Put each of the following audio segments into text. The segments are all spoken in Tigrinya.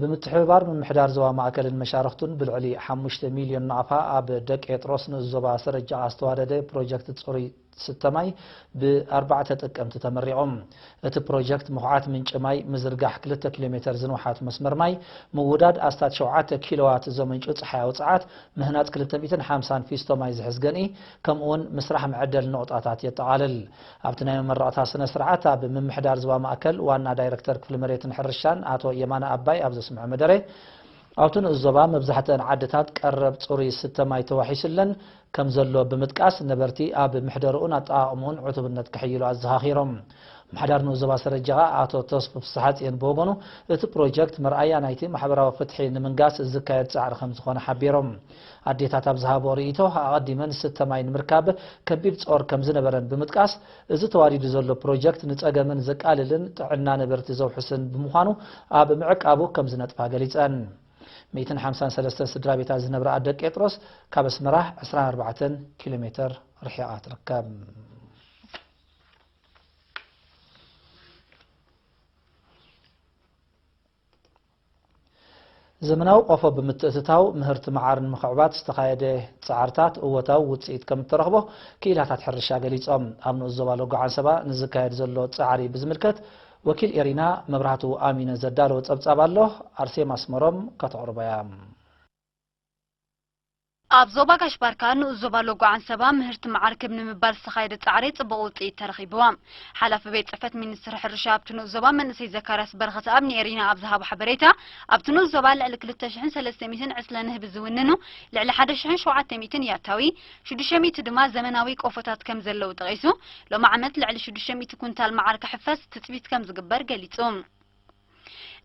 ብምትሕብባር ምምሕዳር ዞባ ማእከልን መሻርኽቱን ብልዕሊ ሓሙሽተ ሚልዮን ናቕፋ ኣብ ደቄጥሮስ ንኡስ ዞባ ሰረጃ ዝተዋደደ ፕሮጀክት ጽሩይ ስተ ማይ ብኣርባዕተ ጠቀምቲ ተመሪቖም። እቲ ፕሮጀክት ምኹዓት ምንጪ ማይ፣ ምዝርጋሕ ክልተ ኪሎ ሜተር ዝንውሓት መስመር ማይ፣ ምውዳድ ኣስታት ሸውዓተ ኪሎዋት ዘመንጩ ጸሓያዊ ጸዓት፣ ምህናጽ ክልተ ሚእትን ሓምሳን ፊስቶ ማይ ዝሕዝ ገንኢ፣ ከምኡውን ምስራሕ መዐደል ነቑጣታት የጠቓልል። ኣብቲ ናይ መመረቕታ ስነ ስርዓት ኣብ ምምሕዳር ዞባ ማእከል ዋና ዳይረክተር ክፍሊ መሬትን ሕርሻን ኣቶ የማነ ኣባይ ኣብ ዘስምዖ መደረ፣ ኣብቲ ንኡስ ዞባ መብዛሕትአን ዓድታት ቀረብ ጽሩይ ስተ ማይ ተዋሒሱለን ከም ዘሎ ብምጥቃስ፣ ነበርቲ ኣብ ምሕደርኡን ኣጠቓቕምኡን ዕቱብነት ከሕይሉ ኣዘኻኺሮም። ምሕዳር ንኡስ ዞባ ሰረጀቓ ኣቶ ተስፉ ፍስሓጽዮን ብወገኑ፣ እቲ ፕሮጀክት መርኣያ ናይቲ ማሕበራዊ ፍትሒ ንምንጋስ ዝካየድ ጻዕሪ ከም ዝኾነ ሓቢሮም። ኣዴታት ኣብ ዝሃቦ ርእይቶ፣ ኣቐዲመን ስተ ማይ ንምርካብ ከቢድ ጾር ከም ዝነበረን ብምጥቃስ፣ እዚ ተዋዲዱ ዘሎ ፕሮጀክት ንጸገምን ዘቃልልን ጥዕና ነበርቲ ዘውሕስን ብምዃኑ ኣብ ምዕቃቡ ከም ዝነጥፋ ገሊጸን። ሚእትን ሓምሳን ሰለስተን ስድራ ቤታት ዝነብራ ኣደ ቄጥሮስ ካብ ኣስመራ ዕስራን ኣርባዕተን ኪሎ ሜተር ርሒቓ ትርከብ። ዘመናዊ ቆፎ ብምትእትታው ምህርቲ መዓር ንምኽዕባት ዝተኻየደ ጻዕርታት እወታዊ ውጽኢት ከም እተረኽቦ ክኢላታት ሕርሻ ገሊጾም። ኣብ ንኡስ ዞባ ሎጎ ዓንሰባ ንዝካየድ ዘሎ ጻዕሪ ብዝምልከት ወኪል ኤሪና መብራህቱ ኣሚነ ዘዳለዎ ጸብጻብ ኣሎ። ኣርሴማ ኣስመሮም ከተቕርቦ እያ። ኣብ ዞባ ጋሽ ባርካ ንኡስ ዞባ ሎጎ ዓንሰባ ምህርቲ መዓር ክብ ንምባል ዝተኻየደ ጻዕሪ ጽቡቕ ውጽኢት ተረኺብዎ። ሓላፊ ቤት ጽሕፈት ሚኒስትሪ ሕርሻ ኣብቲ ንኡስ ዞባ መንእሰይ ዘካርያስ በረኸተኣብ ንኤሪና ኣብ ዝሃቦ ሓበሬታ፣ ኣብቲ ንኡስ ዞባ ልዕሊ ክልተ ሽሕን ሰለስተ ሚእትን ዕስለ ንህቢ ዝውንኑ ልዕሊ ሓደ ሽሕን ሸውዓተ ሚእትን ያታዊ፣ ሽዱሽተ ሚእቲ ድማ ዘመናዊ ቆፎታት ከም ዘለዉ ጠቒሱ፣ ሎሚ ዓመት ልዕሊ ሽዱሽተ ሚእቲ ኩንታል መዓር ክሕፈስ ትጽቢት ከም ዝግበር ገሊጹ።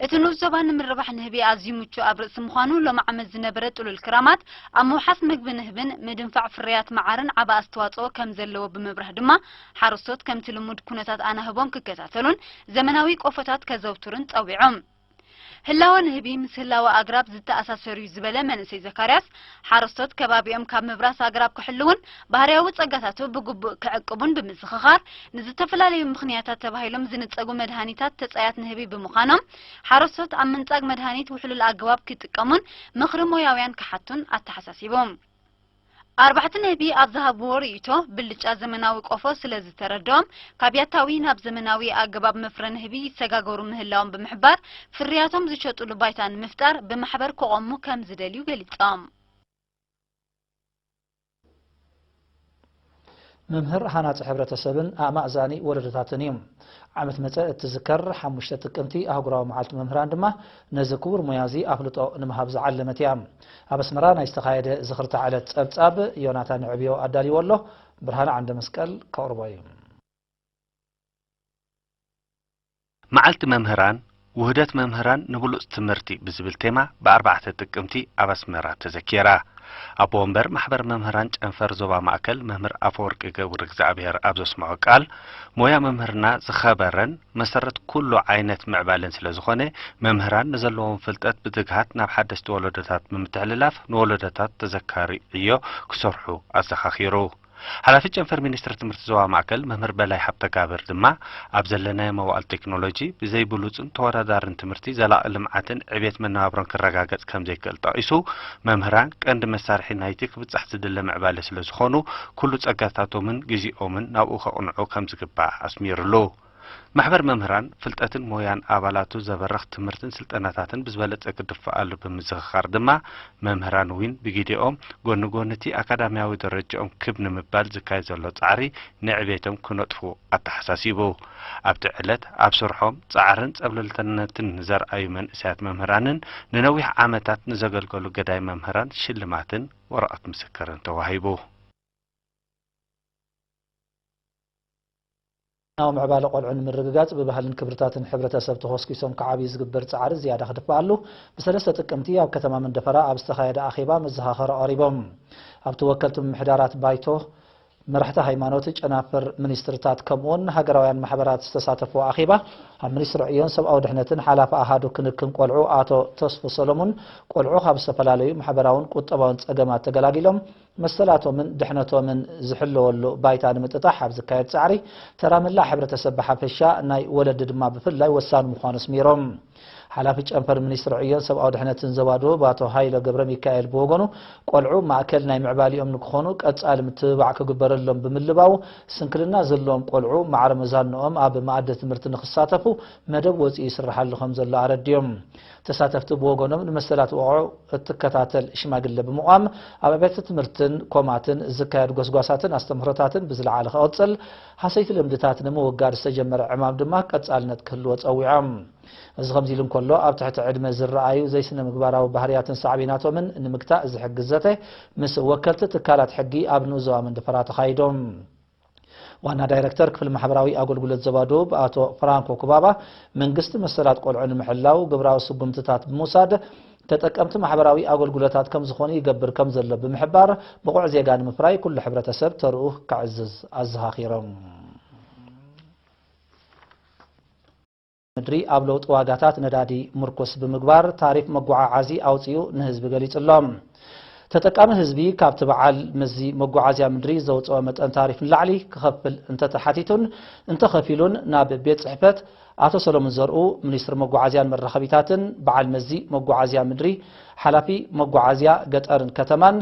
እቲ ንኡስ ዞባ ንምርባሕ ንህቢ ኣዝዩ ምቹእ ኣብ ርእሲ ምዃኑ፣ ሎሚ ዓመት ዝነበረ ጥሉል ክራማት ኣብ ምውሓስ ምግቢ ንህብን ምድንፋዕ ፍርያት መዓርን ዓቢ ኣስተዋጽኦ ከም ዘለዎ ብምብራህ ድማ፣ ሓረስቶት ከምቲ ልሙድ ኩነታት ኣናህቦም ክከታተሉን ዘመናዊ ቆፎታት ከዘውትሩን ጸዊዖም። ህላወ ንህቢ ምስ ህላወ ኣግራብ ዝተኣሳሰር እዩ ዝበለ መንእሰይ ዘካርያስ፣ ሓረስቶት ከባቢኦም ካብ ምብራስ ኣግራብ ክሕልዉን ባህርያዊ ጸጋታቱ ብግቡእ ክዕቅቡን ብምዝኽኻር፣ ንዝተፈላለዩ ምኽንያታት ተባሂሎም ዝንጸጉ መድሃኒታት ተጻያት ንህቢ ብምዃኖም፣ ሓረስቶት ኣብ ምንጻግ መድሃኒት ውሕሉል ኣገባብ ክጥቀሙን ምኽሪ ሞያውያን ክሓቱን ኣተሓሳሲቡ። ኣርባሕቲ ንህቢ ኣብ ዝሃብዎ ርእይቶ፣ ብልጫ ዘመናዊ ቆፎ ስለ ዝተረድኦም፣ ካብ ያታዊ ናብ ዘመናዊ ኣገባብ መፍረ ንህቢ ይሰጋገሩ ምህላዎም ብምሕባር፣ ፍርያቶም ዝሸጡሉ ባይታ ንምፍጣር ብማሕበር ክቖሙ ከም ዝደልዩ ገሊጾም። መምህር ሃናጺ ሕብረተሰብን ኣማእዛኒ ወለዶታትን እዩ። ዓመት መጸ እትዝከር ሓሙሽተ ጥቅምቲ ኣህጉራዊ መዓልቲ መምህራን ድማ ነዚ ክቡር ሞያ እዚ ኣፍልጦ ንምሃብ ዝዓለመት እያ። ኣብ ኣስመራ ናይ ዝተኻየደ ዝኽርታ ዕለት ጸብጻብ ዮናታን ዕብዮ ኣዳልይዎ ኣሎ። ብርሃነ ዓንደ መስቀል ከቕርቦ እዩ። መዓልቲ መምህራን፣ ውህደት መምህራን ንብሉጽ ትምህርቲ ብዝብል ቴማ ብኣርባዕተ ጥቅምቲ ኣብ ኣስመራ ተዘኪራ። ኣቦ ወንበር ማሕበር መምህራን ጨንፈር ዞባ ማእከል መምህር ኣፈወርቂ ገብረ እግዚኣብሔር ኣብ ዘስምዖ ቃል፣ ሞያ መምህርና ዝኸበረን መሰረት ኩሉ ዓይነት ምዕባለን ስለ ዝኾነ፣ መምህራን ንዘለዎም ፍልጠት ብትግሃት ናብ ሓደስቲ ወለዶታት ብምትሕልላፍ ንወለዶታት ተዘካሪ ዕዮ ክሰርሑ ኣዘኻኺሩ። ሓላፊ ጨንፈር ሚኒስትሪ ትምህርቲ ዞባ ማእከል መምህር በላይ ሃብተጋብር ድማ፣ ኣብ ዘለናዮ መዋእል ቴክኖሎጂ ብዘይ ብሉጽን ተወዳዳርን ትምህርቲ ዘላቒ ልምዓትን ዕቤት መነባብሮን ክረጋገጽ ከም ዘይክእል ጠቒሱ፣ መምህራን ቀንዲ መሳርሒ ናይቲ ክብጻሕ ዝድለ ምዕባለ ስለ ዝኾኑ፣ ኩሉ ጸጋታቶምን ግዜኦምን ናብኡ ከቕንዑ ከም ዝግባእ ኣስሚርሉ። ማሕበር መምህራን ፍልጠትን ሞያን ኣባላቱ ዘበርኽ ትምህርትን ስልጠናታትን ብዝበለጸ ክድፍኣሉ ብምዝኽኻር ድማ፣ መምህራን እውን ብግዴኦም ጎኒ ጎኒ እቲ ኣካዳሚያዊ ደረጃኦም ክብ ንምባል ዝካየድ ዘሎ ጻዕሪ ንዕቤቶም ክነጥፉ ኣተሓሳሲቡ። ኣብቲ ዕለት ኣብ ስርሖም ጻዕርን ጸብለልተነትን ንዘርኣዩ መንእሰያት መምህራንን ንነዊሕ ዓመታት ንዘገልገሉ ገዳይ መምህራን ሽልማትን ወረቐት ምስክርን ተዋሂቡ። ናው ምዕባለ ቆልዑ ንምርግጋጽ ብባህልን ክብርታትን ሕብረተሰብ ተኾስኪሶም ክዓብዩ ዝግበር ጻዕሪ ዝያዳ ክድፍኣሉ ብሰለስተ ጥቅምቲ ኣብ ከተማ መንደፈራ ኣብ ዝተኻየደ ኣኼባ መዘኻኸሪ ቀሪቦም። ኣብቲ ወከልቲ ምምሕዳራት ባይቶ፣ መራሕቲ ሃይማኖት፣ ጨናፍር ሚኒስትርታት ከምኡውን ሃገራውያን ማሕበራት ዝተሳተፍዎ ኣኼባ ኣብ ሚኒስትሪ ዕዮን ሰብኣዊ ድሕነትን ሓላፊ ኣሃዱ ክንክን ቆልዑ ኣቶ ተስፉ ሰሎሙን ቆልዑ ካብ ዝተፈላለዩ ማሕበራውን ቁጠባውን ጸገማት ተገላጊሎም መሰላቶምን ድሕነቶምን ዝሕለወሉ ባይታ ንምጥጣሕ ኣብ ዝካየድ ጻዕሪ፣ ተራ መላእ ሕብረተሰብ ብሓፈሻ፣ ናይ ወለዲ ድማ ብፍላይ ወሳኒ ምዃኑ ኣስሚሮም። ሓላፊ ጨንፈር ሚኒስትሪ ዕዮን ሰብኣዊ ድሕነትን ዘባዶ ባቶ ሃይለ ገብረ ሚካኤል ብወገኑ፣ ቆልዑ ማእከል ናይ ምዕባሊኦም ንክኾኑ ቀጻሊ ምትብባዕ ክግበረሎም ብምልባው፣ ስንክልና ዘለዎም ቆልዑ ማዕረ መዛንኦም ኣብ መኣዲ ትምህርቲ ንክሳተፉ መደብ ወጺኡ ይስርሓሉ ከም ዘሎ ኣረድዮም። ተሳተፍቲ ብወገኖም፣ ንመሰላት ቆልዑ እትከታተል ሽማግለ ብምቋም፣ ኣብ ኣብያተ ትምህርትን ኮማትን ዝካየድ ጎስጓሳትን ኣስተምህሮታትን ብዝለዓለ ክቕጽል፣ ሃሰይቲ ልምድታት ንምውጋድ ዝተጀመረ ዕማም ድማ ቀጻልነት ክህልዎ ጸዊዖም። እዚ ከምዚ ኢሉ እንከሎ፣ ኣብ ትሕቲ ዕድመ ዝረኣዩ ዘይስነ ምግባራዊ ባህርያትን ሳዕቤናቶምን ንምግታእ ዝሕግዝ ዘተ ምስ ወከልቲ ትካላት ሕጊ ኣብ ንኡስ ዞባ መንደፈራ ተኻይዶም። ዋና ዳይረክተር ክፍሊ ማሕበራዊ ኣገልግሎት ዞባ ደቡብ ኣቶ ፍራንኮ ኩባባ፣ መንግስቲ መሰላት ቆልዑ ንምሕላው ግብራዊ ስጉምትታት ብምውሳድ ተጠቀምቲ ማሕበራዊ ኣገልግሎታት ከም ዝኾኑ ይገብር ከም ዘሎ ብምሕባር፣ ብቑዕ ዜጋ ንምፍራይ ኩሉ ሕብረተሰብ ተርኡ ከዕዝዝ ኣዘኻኺሮም። ምድሪ ኣብ ለውጢ ዋጋታት ነዳዲ ምርኩስ ብምግባር፣ ታሪፍ መጓዓዓዚ ኣውጺኡ ንህዝቢ ገሊጹ ኣሎ። ተጠቃሚ ህዝቢ ካብቲ በዓል መዚ መጓዓዝያ ምድሪ ዘውጽኦ መጠን ታሪፍ ንላዕሊ ክኸፍል እንተተሓቲቱን እንተኸፊሉን፣ ናብ ቤት ጽሕፈት ኣቶ ሰሎሙን ዘርኡ፣ ሚኒስትሪ መጓዓዝያን መራኸቢታትን በዓል መዚ መጓዓዝያ ምድሪ፣ ሓላፊ መጓዓዝያ ገጠርን ከተማን፣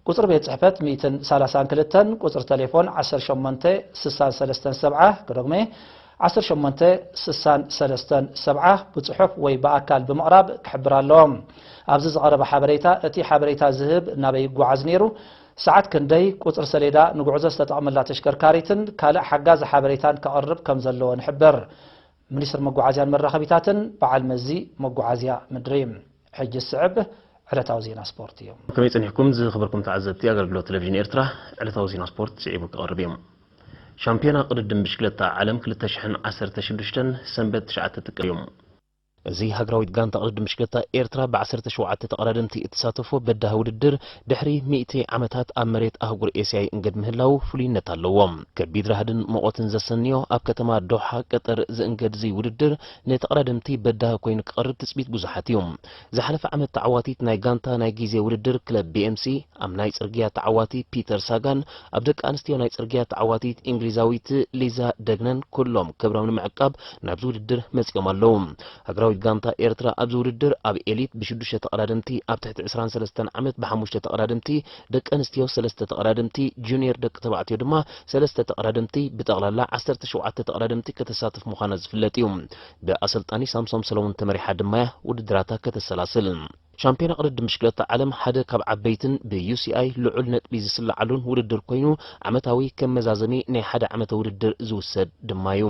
ቁጽሪ ቤት ጽሕፈት ሚእትን ሰላሳን ክልተን፣ ቁጽሪ ተሌፎን ዓሰርተ ሸሞንተ ስሳን ሰለስተን ሰብዓ፣ ክደግመ፣ ዓሰርተ ሸሞንተ ስሳን ሰለስተን ሰብዓ፣ ብጽሑፍ ወይ ብኣካል ብምቕራብ ክሕብር ኣለዎ። ኣብዚ ዝቐረበ ሓበሬታ፣ እቲ ሓበሬታ ዝህብ ናበይ ይጓዓዝ ነይሩ፣ ሰዓት ክንደይ፣ ቁጽሪ ሰሌዳ፣ ንጉዕዞ ዝተጠቕመላ ተሽከርካሪትን ካልእ ሓጋዚ ሓበሬታን ከቕርብ ከም ዘለዎ ንሕብር። ሚኒስትሪ መጓዓዝያን መራኸቢታትን በዓል መዚ መጓዓዝያ ምድሪ። ሕጂ ዝስዕብ ዕለታዊ ዜና ስፖርት እዩ። ከመይ ጸኒሕኩም ዝኸበርኩም ተዓዘብቲ ኣገልግሎት ቴሌቪዥን ኤርትራ? ዕለታዊ ዜና ስፖርት ስዒቡ ክቐርብ እዩ። ሻምፒዮና ቅድድም ብሽክለታ ዓለም ክልተ ሽሕን ዓሰርተ ሽዱሽተን ሰንበት ትሽዓተ ጥቀ እዩ። እዚ ሃገራዊት ጋንታ ቅድድም ብሽክለታ ኤርትራ ብዓሰርተ ሸውዓተ ተቐዳደምቲ እትሳተፎ በዳሂ ውድድር ድሕሪ ሚእቲ ዓመታት ኣብ መሬት ኣህጉር ኤስያ ይእንገድ ምህላው ፍሉይነት ኣለዎ። ከቢድ ራህድን ሙቐትን ዘሰንዮ ኣብ ከተማ ዶሓ ቀጠር ዝእንገድ እዚ ውድድር ንተቐዳደምቲ በዳሂ ኮይኑ ክቐርብ ትጽቢት ብዙሓት እዩ። ዝሓለፈ ዓመት ተዓዋቲት ናይ ጋንታ ናይ ግዜ ውድድር ክለብ ቢኤምሲ ኣብ ናይ ጽርግያ ተዓዋቲ ፒተር ሳጋን ኣብ ደቂ ኣንስትዮ ናይ ጽርግያ ተዓዋቲት እንግሊዛዊት ሊዛ ደግነን ኩሎም ክብሮም ንምዕቃብ ናብዚ ውድድር መጺኦም ኣለዉ። ሃገራዊት ጋንታ ኤርትራ ኣብዚ ውድድር ኣብ ኤሊት ብሽዱሽተ ተቐዳደምቲ፣ ኣብ ትሕቲ ዕስራን ሰለስተን ዓመት ብሓሙሽተ ተቐዳደምቲ፣ ደቂ ኣንስትዮ ሰለስተ ተቐዳደምቲ፣ ጁኒየር ደቂ ተባዕትዮ ድማ ሰለስተ ተቐዳደምቲ፣ ብጠቕላላ ዓሰርተ ሸውዓተ ተቐዳደምቲ ከተሳትፍ ምዃና ዝፍለጥ እዩ። ብኣሰልጣኒ ሳምሶም ሰለሙን ተመሪሓ ድማ እያ ውድድራታ ከተሰላስል። ሻምፒዮና ቅድድም ብሽክለታ ዓለም ሓደ ካብ ዓበይትን ብዩሲኣይ ልዑል ነጥቢ ዝስለዓሉን ውድድር ኮይኑ፣ ዓመታዊ ከም መዛዘሚ ናይ ሓደ ዓመተ ውድድር ዝውሰድ ድማ እዩ።